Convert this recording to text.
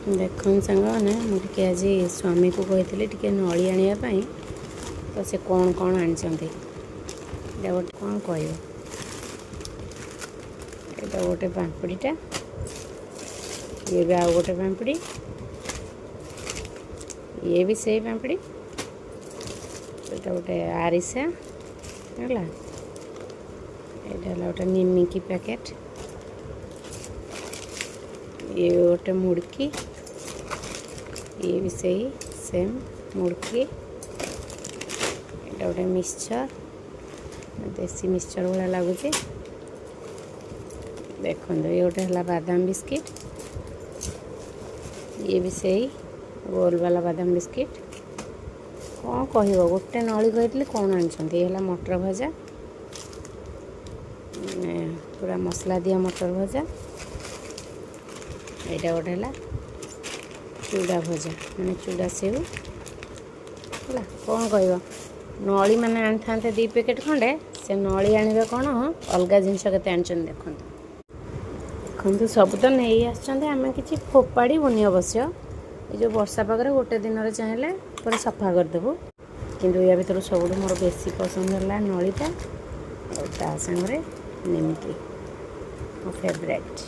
ଦେଖନ୍ତୁ ସାଙ୍ଗମାନେ, ମୁଁ ଟିକେ ଆଜି ସ୍ୱାମୀକୁ କହିଥିଲି ଟିକେ ନଳି ଆଣିବା ପାଇଁ, ତ ସେ କ'ଣ କ'ଣ ଆଣିଛନ୍ତି। ଏଇଟା ଗୋଟେ କ'ଣ କହିବ, ଏଇଟା ଗୋଟେ ପାମ୍ପୁଡ଼ିଟା, ଇଏ ବି ଆଉ ଗୋଟେ ପାମ୍ପୁଡ଼ି, ଇଏ ବି ସେଇ ପାମ୍ପୁଡ଼ି। ଏଇଟା ଗୋଟେ ଆରିସା ହେଲା। ଏଇଟା ହେଲା ଗୋଟେ ନିମିକି ପ୍ୟାକେଟ୍। ଇଏ ଗୋଟେ ମୁଡ଼କି, ଇଏ ବି ସେଇ ସେମ୍ ମୁଡ଼କି। ଏଇଟା ଗୋଟେ ମିକ୍ସଚର୍, ଦେଶୀ ମିକ୍ସଚର୍ ଭଳିଆ ଲାଗୁଛି। ଦେଖନ୍ତୁ, ଇଏ ଗୋଟେ ହେଲା ବାଦାମ ବିସ୍କିଟ୍। ଇଏ ବି ସେଇ ଗୋଲ ବାଲା ବାଦାମ ବିସ୍କିଟ୍। କ'ଣ କହିବ, ଗୋଟେ ନଳି କହିଥିଲି, କ'ଣ ଆଣିଛନ୍ତି? ଇଏ ହେଲା ମଟର ଭଜା, ମାନେ ପୁରା ମସଲା ଦିଆ ମଟର ଭଜା। ଏଇଟା ଗୋଟେ ହେଲା ଚୁଡ଼ା ଭଜା, ମାନେ ଚୁଡ଼ା ସେଉ ହେଲା। କ'ଣ କହିବ, ନଳି ମାନେ ଆଣିଥାନ୍ତେ 2 ପ୍ୟାକେଟ୍ ଖଣ୍ଡେ, ସେ ନଳି ଆଣିବେ କ'ଣ, ଅଲଗା ଜିନିଷ କେତେ ଆଣିଛନ୍ତି ଦେଖନ୍ତୁ। ଦେଖନ୍ତୁ, ସବୁ ତ ନେଇ ଆସିଛନ୍ତି, ଆମେ କିଛି ଫୋପାଡ଼ିବୁନି ଅବଶ୍ୟ। ଏ ଯେଉଁ ବର୍ଷା ପାଗରେ ଗୋଟେ ଦିନରେ ଚାହିଁଲେ ପୁରା ସଫା କରିଦେବୁ। କିନ୍ତୁ ୟା ଭିତରୁ ସବୁଠୁ ମୋର ବେଶୀ ପସନ୍ଦ ହେଲା ନଳିଟା ଆଉ ତା ସାଙ୍ଗରେ ନିମିକି, ମୋ ଫେଭରାଇଟ୍।